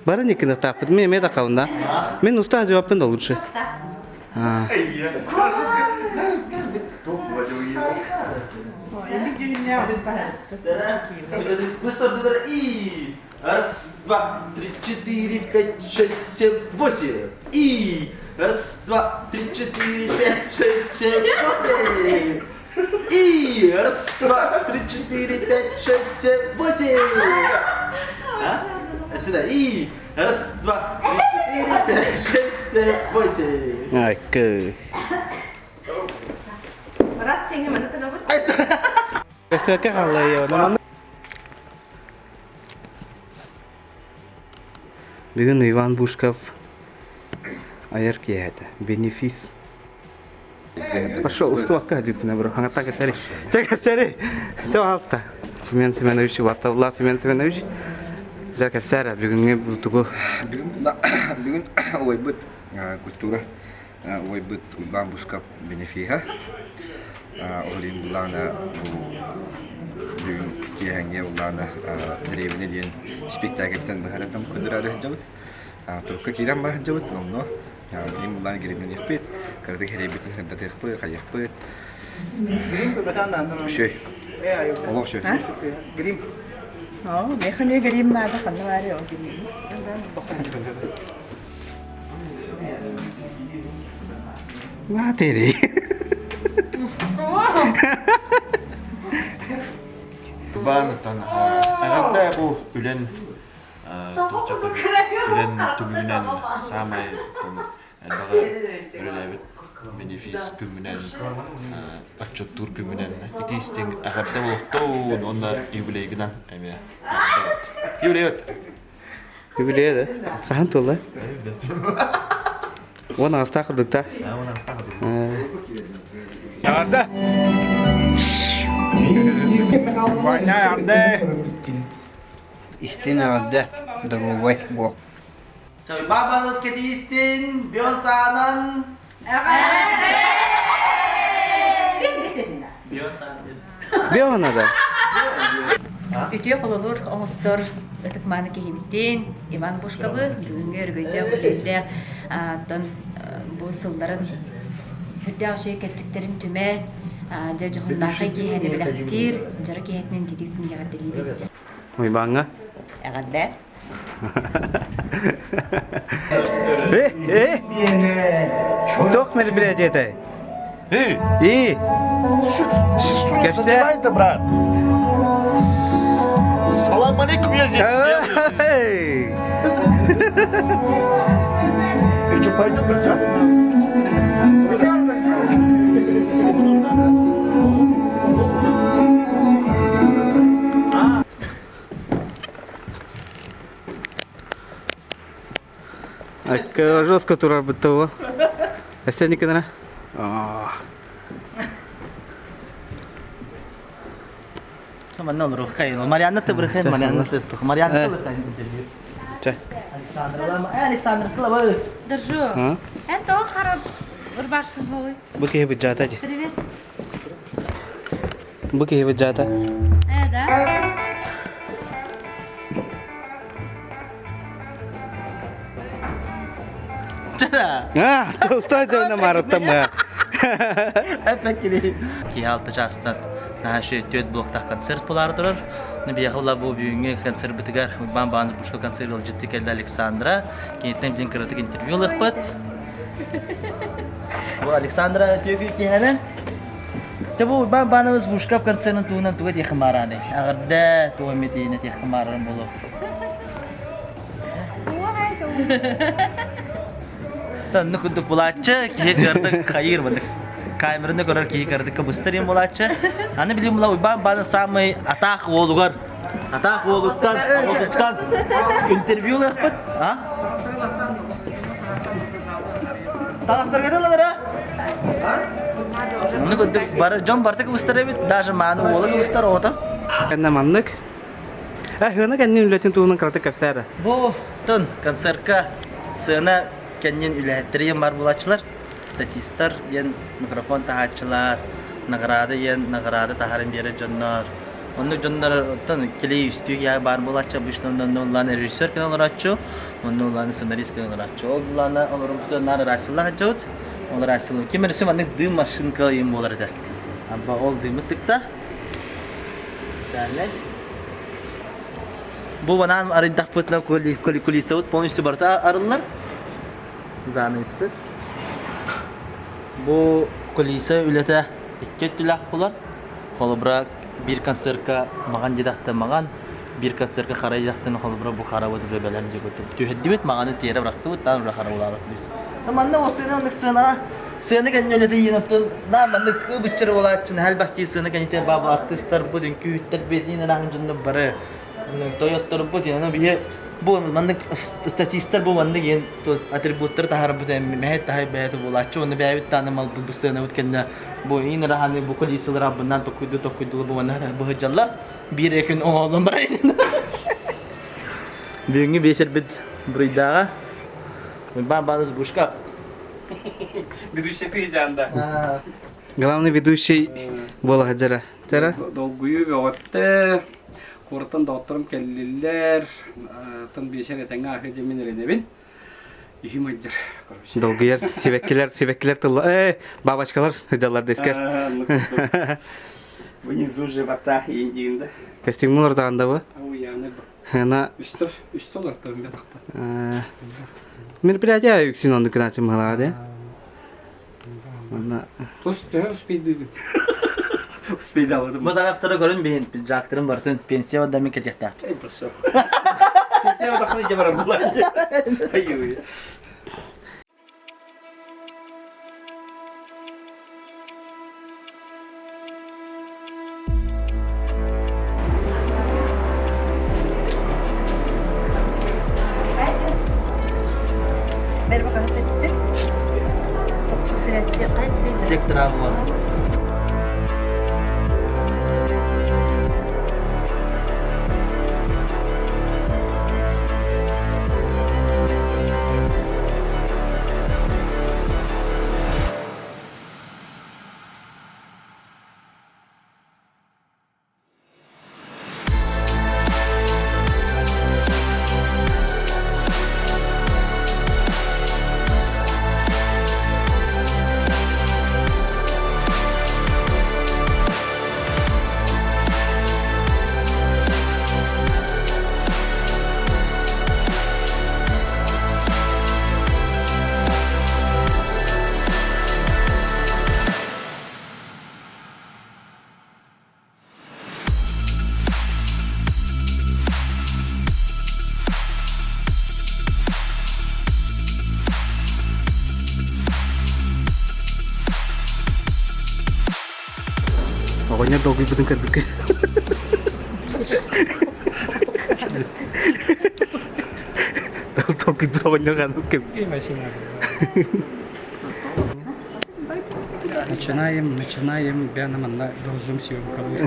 Бары никинахтаахпыт. Мен эмиэ да калына. Мен уста жаваппын да лучше. И раз, два, три, четыре, пять, шесть, семь, восемь. И раз, два, три, четыре, пять, шесть, семь, восемь. И раз, два, три, четыре, пять, шесть, семь, восемь. А? Сюда. И раз, два, три, четыре, пять, шесть, семь, восемь. Ай, кы. Раз теңе маны кынабыт. Көстүөккэ халлайы. Бүгүн Иван Бушков айар киэһэтэ. Бенефис. Пошел, устуакка дьиптинэ бро. Аңаттан кэсэри. Чэ кэсэри. Чэ пожалуйста. Семен Семенович, Властавла Семен Семенович. Дьэ кэпсээр бүгүҥҥү бултугу. Бүгүн бүгүн убайбыт культура убайбыт Уйбаан Бушкап бенефиһа. Ол иһин буллаҕына бу бүгүн киэһэҥҥи буллаҕына дэриэбинэ диэн спектакльтан быһаарытан көрдөрөөрү сылдьабыт. Турукка киирэн бара сылдьабыт, номнуо билим буллаан гримнэниэхпит, кыратык эрэйбитин сырдатыахпыт, хайыахпыт. Үчүгэй. Олох үчүгэй. Грим. Оо, миэхэ эмиэ грим наада, ханна баарый ол грим? Матери. Баанытан аҕарда бу үлэн үлэн түмүгүнэн саамай элбэҕи үлэлээбит бенефис күммүнэн отчуттуур күммүнэн итиистиҥ эҕэрдэ буолуохтун уонна юбилейгынан эмиэ юбилей Юбилей да? Хаһан туолла? Уон аҕыстаах курдук Эҕэрдэ! Ваня, эҕэрдэ! Истин эҕэрдэ, доруобай буол. Бабанус кэтиистин, биосаанан. Биоһана да? Үтүө холобур оҥостор ытык-мааны киһибитин Иван Бушкабы бүгүҥҥү өрөгөйдөөх үлэлээх оттон бу сылларын үрдээх үчүгэй кэрчиктэрин түмэн дьэ дьоһуннаахай киэһэни бэлэхтиир дьоро киэһэтинэн ититик син эҕэрдэлиибит. Уйбааҥҥа? Эҕэрдэ. Э, э! Туох мероприятие этэй? Эй! И! Что занимает, брат? Салам алейкум, я здесь. Эй! Ты что, пойдем, братан? Акка жестко турарбыт того. Эсеникенера. Манна олоруоххайын. Марианна тыбырхай, Марианна тыстых. Марианна тылыхай интервью. Чэ. Александра, Александр Клава. Держу. Это харап рубашка голый. Бу киһи быдьаата дии. Привет. Бу киһи быдьаата. Э, да? А, толстой дьонно мараттам Эппеккини. Киһи алта чаастан наһаа түөрт блоктаах концерт буолаары турар. Биһиэхэ була бу бүгүҥҥү концерпытыгар Уйбаан Баанов Бушка концерт ыалдьытты кэллэ Александра. Киниттэн билин кыратык интервью ылыахпыт. Бу Александра түөкүй киһэнэн Дьэ бу Уйбаан Баанабыс Бушкап концерын туһунан тугу этиэххин баарааный? Аҕырда тугу эмит этиэххин баарарын буолуо. Тонну курдук булааччы, киһи кырдык хайыр бандык. Камераны көрөр киһи кырдыкка быстар им булааччы. Аны билим була Уйбаан Баана самый атаах уолугар атаах уолуттан уолуттан интервью ылыахпыт. А? Таҕыстарга тыллара. Ону курдук бары дьон барыта кыбыстар эбит, даже мааны уола кыбыстар оҕото. Кэннэ маннык. Э, хына кэннин үлэтин туһунан кыратык кэпсээр. Бу тон концертка сцена кэннин үлэһиттэр диэн бар булааччылар, статистар диэн микрофон таһааччылар, награда диэн награда таһарын биэрэр дьоннор. Оннук дьоннортон килей үстүү киһи баар буолааччы, обычно онно улаан режиссер кэлэн олорооччу, онно улаан сценарист кэлэн олорооччу. Ол улаана олоруммуту наар ыраассылаах дьоут. Ол ыраассылы ким эрэ маннык дым машинка ыйым буолар этэ. Аба ол дымыт тыкта. Специальный. Бу банан арыйдахпытына кулисабыт полностью барыта арыллар. Занавеспыт. Бу кулиса үлэтэ икки өттүлээх буолар. Холобура, биир концерка маҕан диэтэхтэн маҕан, биир концерка хара диэтэхтэн холобура бу харабыт уже бэлэм диэбит. Түһэрдибит, маҕаны тиэрэ бырахтыбыт, таан уже харабылаабат бис. Манна ол сыана оннук сыана сыана кэннэ үлэтэ иин оттон наа маннык ыбыччар буолааччы элбэх киһи сыана кэннитэ баабы артыыстарбыт, үҥкүүһүттэрбит, иин араан дьоннор бары тойотторбут, аны биһи бу маннык статистар бу маннык иэн атрибуттары таһаарбыт мэһэй таһай бэйэтэ буолааччы уонна бэйэбит тааны малбыт бу сыанабыт кэннэ бу иин ыраһаны бу колесалар абынан токуйду токуйдулар бу манна быһыдьаллар биир күн оҥоолон барай бүгүҥҥү биэчэрбит буруйдааҕа Уйбаан Бааныс Бушка Ведущий ты жанда. Главный ведущий буола сылдьара. Тара? Долгуйуу бөҕөттө. Куораттан доҕотторум кэллилэр. Тон биэчэр этэҥҥэ аһыы дьэмин эрэнэбин. Иһим ыйдьар, короче. Долгуйар, сибэккилэр, сибэккилэр тылла, э, бабочкалар сылдьаллар дескер. Внизу живота индиинда. Костюмҥа олордоҕун да бу? Ауяны бу. Хана Үстөр, үстө олортон бетахта. Мероприятие үксүн оннук гынааччы мыһалаҕа дии. Онно Тус төһө успейдыыбын? Успейдаабытым. Бу таҥастары көрүн биһин пиджактарын барытын пенсия бадамын кэтиэхтээх. Эй, пошел. Пенсия бадахны дьэ барар була. Ай-ой. Сектора буолар. Оҕонньор долгуйбутун көрбүккүн. Долгуйбут оҕонньор ханнык кэм. Начинаем, начинаем, бяна манна должен съемкалыр.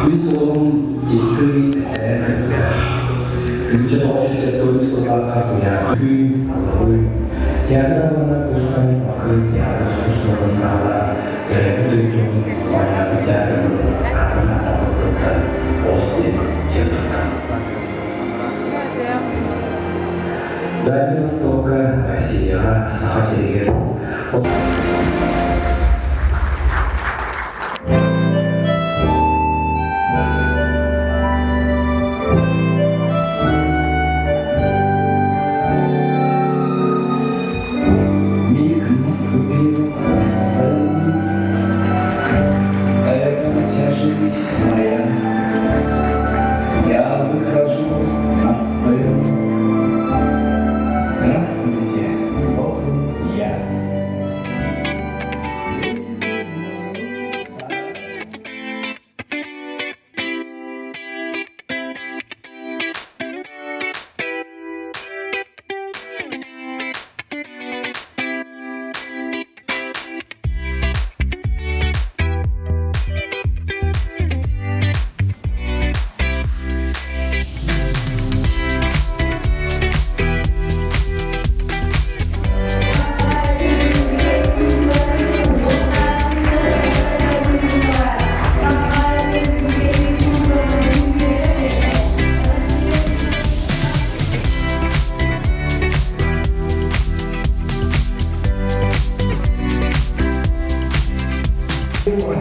Күн сылын икки Күнчэ 970 сыллаахха куйаар алабый театр уонна кустан сахы театр искусствотын аҕала төрөөбүт дойдум оонньообут театрын аатын ааттаппыттан олус диэн киэн туттан. Дальний Востокка, Россияҕа, Саха сиригэр Миг наступил бесценный, Это вся жизнь моя. Я выхожу на сцену. Здравствуйте, вот он я.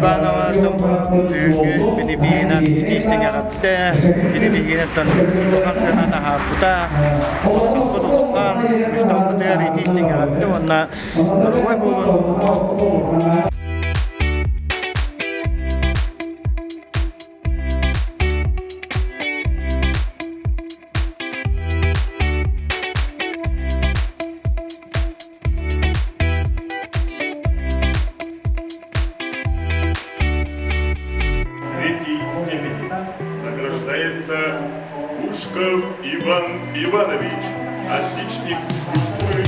Уйбаанова бүгүҥҥү бенефиһинэн тиистиҥэҕиттэ, бенефиһинэн улахан сыанан аһаабыта, олохтоохпут улахан, үсталбытыгар итиистиҥэҕиттэ уонна доруобай буолун. Третьей степени награждается Пушков Иван Иванович, отличник культуры.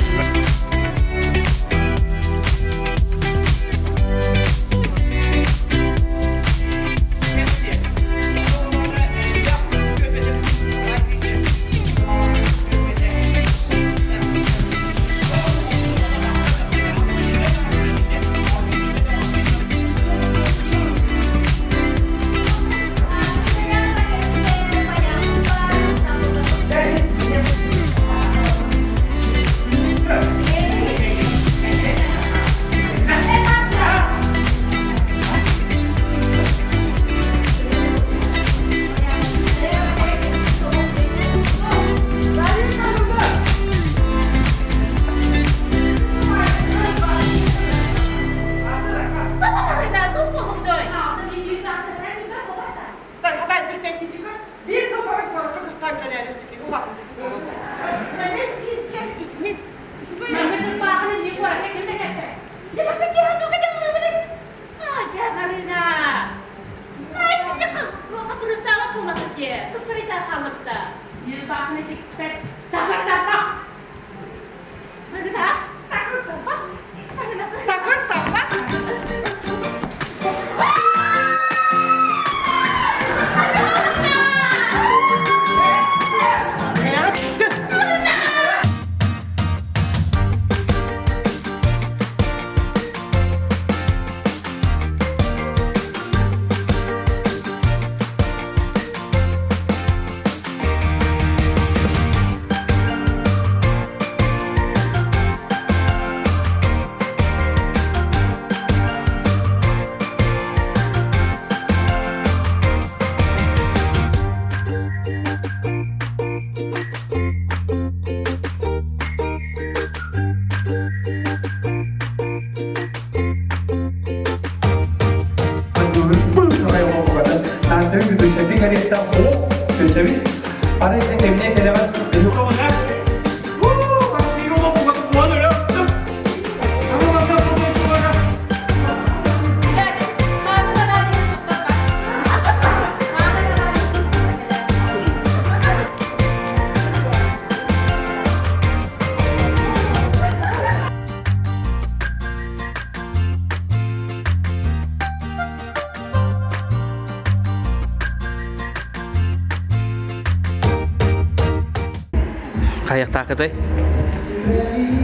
Хайахтаахытай?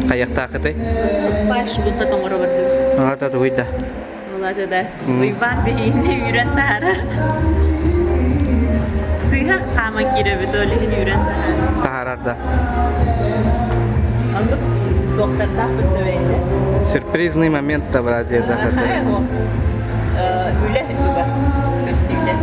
Хайахтаахытай? Баш булта тоҥоро бардым. Алата тугуйда. Алата да. Уйбаан биһиини үүрэн таһаарар. Сыыһа хааман киирэбит ол иһин үүрэн таһаарар. Таһаарар да. Оннук туохтардаах бытта бэйэтэ. Сюрпризный момент да братья да. Үлэ туга көстүүтэ.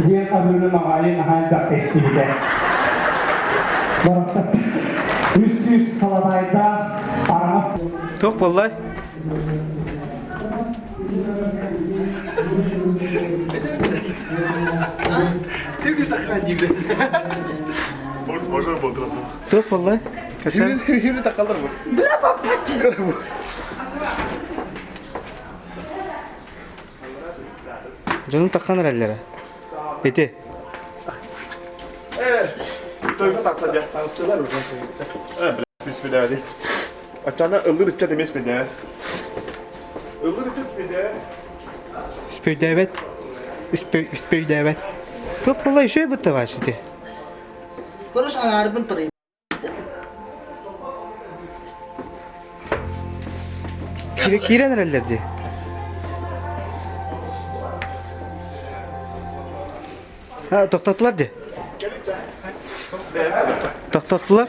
Диэн хаһыыны маҕайы наһаа элбэхтэ истибитэ. Барахсат үс сүүс халадаайдаах араҥас Туох буоллай? Туох буоллай? Хүйүрү такалар бу. Бля, папа! Дьонун такхан эрэллэрэ. Ити. Э, тойго тахса дьэ. Э, бля, бисмилләһи. Ачана ыллыр ыччат эмес бедэ. Ыллыр ыччат бедэ. Үспөйдөөбөт. Үспөйдөөбөт. Туох буолла еще бытта ваш ити. Короче, анаарбын турай. Киирэн эрэллэр дии. Тохтоттулар дии. Тохтоттулар.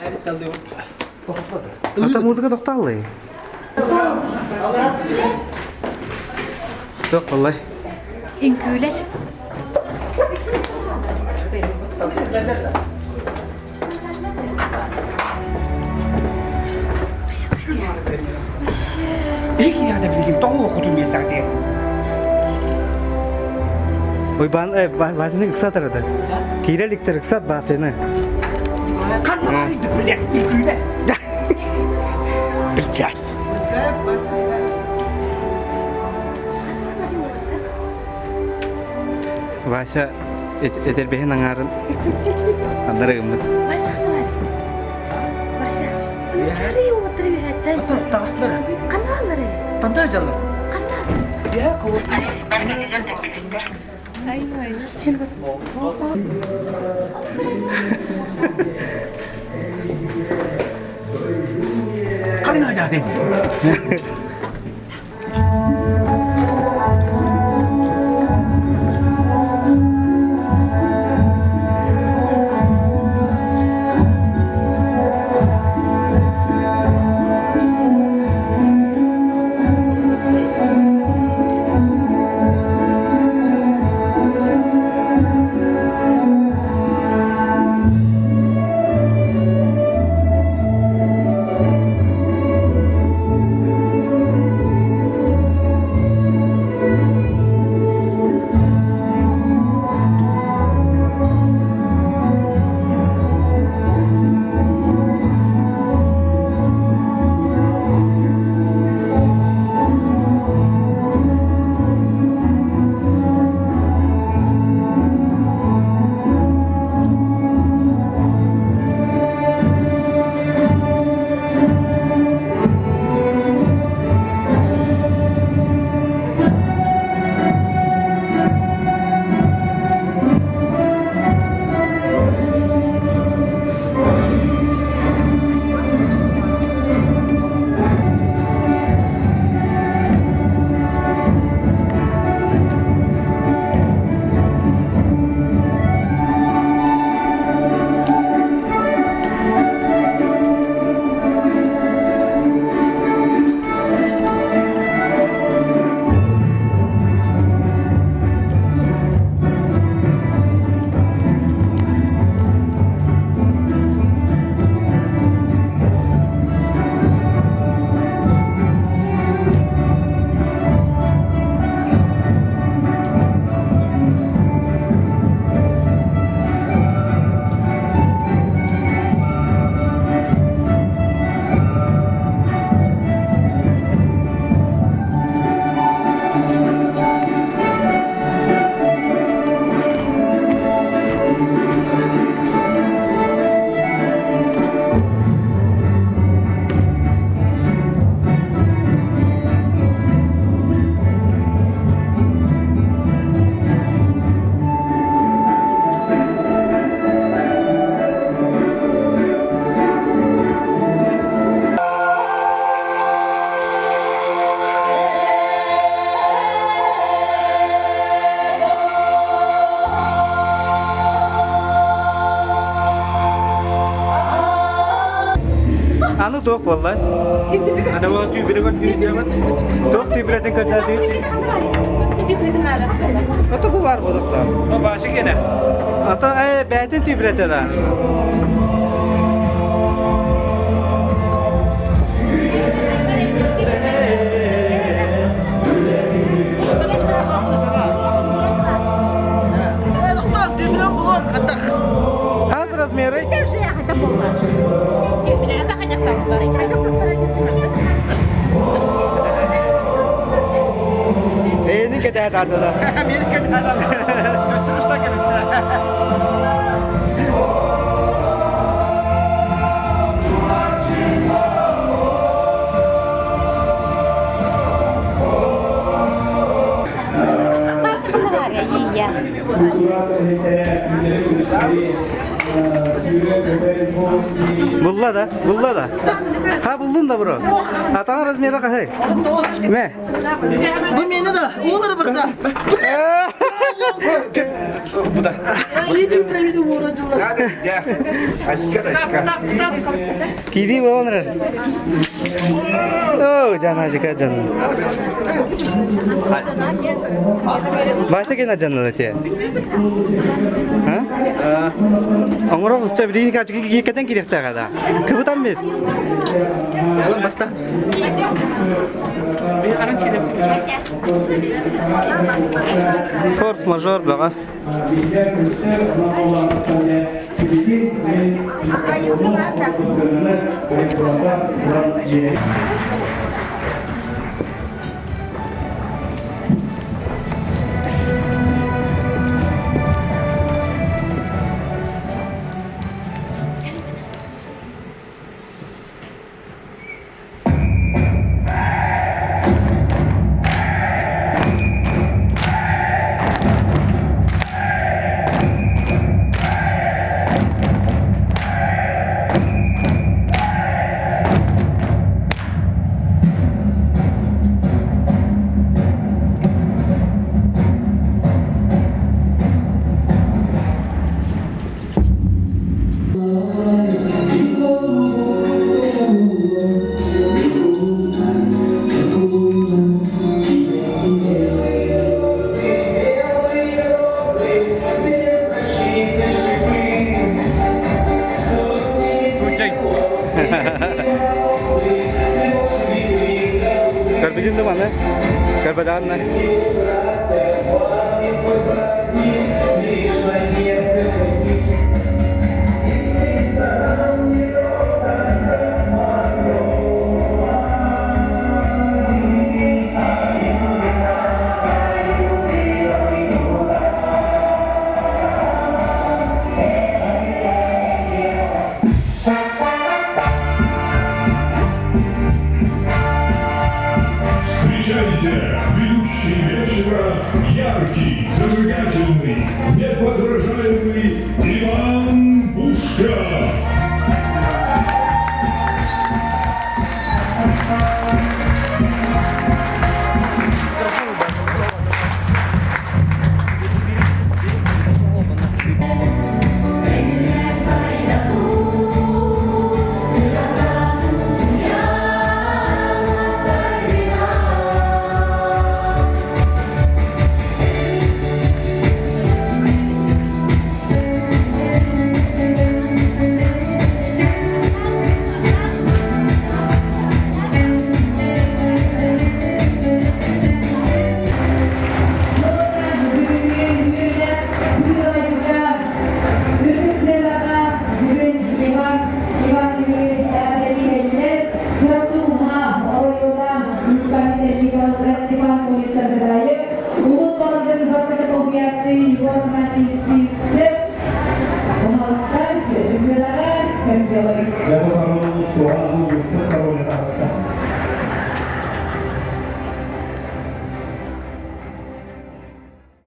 Ата музыка тохталлы. Тох боллай. Үҥкүүлэр. Биһиги билигин тоҕо хотун миэстэҕитигэр? Уйбаан Васяны ыксат арада. Киирэ иликтэр ыксат Васяны. Ханна биле, үҥкүүлэ. Блядь. Вася этэрбэһин аҥаарын аннары гыммыт. Вася ханна Вася. Ыныртары уолаттары үһэттэн. Таҕыстылар. Ханна аллары? Танда жаллар. Ханна? Дьэ, кого? Ханна дядым? Аны туох буолла? Адама түйбүрэ көрдүүр Туох түйбүрэтин көрдөөтү? Ата бу бар бодохто. Башы кене. Ата бэйтин түйбүрэтэ да. Э, доктор, түйбүлэн булуом, хаттах. Хас размеры? Эйини кэтэһэ таатыда. Мени кэтэһэ Төттөрүстан кэбистэ. Булла да, булла да. Ха буллун да бро. Атаң размера кахай. Ме. Бу мени да, олар бирда. Бу да. Кири болан рар. О, жана жика жан. Баса кена жанна те. А? Оңоро кызча билигин качыгы кекетен кирехте гада. Кыбытан бес. Форс мажор бага. Карбидин да мана. Карбадан на. Встречайте, ведущий вечера, яркий, зажигательный, неподражаемый Иван Бушка.